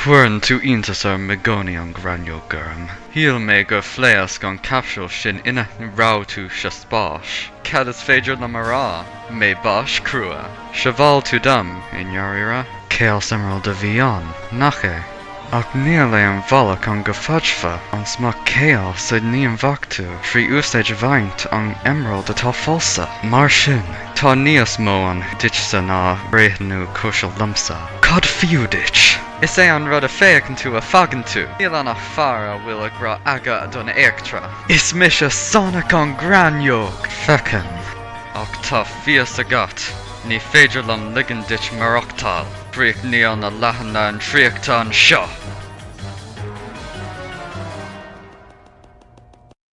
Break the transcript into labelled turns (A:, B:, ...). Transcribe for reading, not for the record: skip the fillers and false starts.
A: Cuireann tú iontas orm i gcónaí an Ghrainneog Gorm. Shíl mé gur phléasc an capsule sin ina raibh tú sa spás. Cad is féidir liom a rá? Mé báis crua. Shábháil tú dom, i ndáiríre. Chaos Emerald a bhí ann, nach é? Ach níl aon bhealach ann go bhféadfá an smacht Chaos a dhífhabhtú trí úsáid a bhaint an Emerald atá falsa. Mar sin, tá níos mó ann duitse ná breathnú cosúil liomsa. Cad fiú duit? Is é an rud a fhéachann tú a fhaigheann tú. Níl ann ach fear a bhfuil a grá aige don eachtra. Is mise Sonic an Ghrainneog! Feicim. Ach tá fios agat, ní féidir liom ligean duit maireachtáil. Críochnaíonn na leathana an triachta anseo!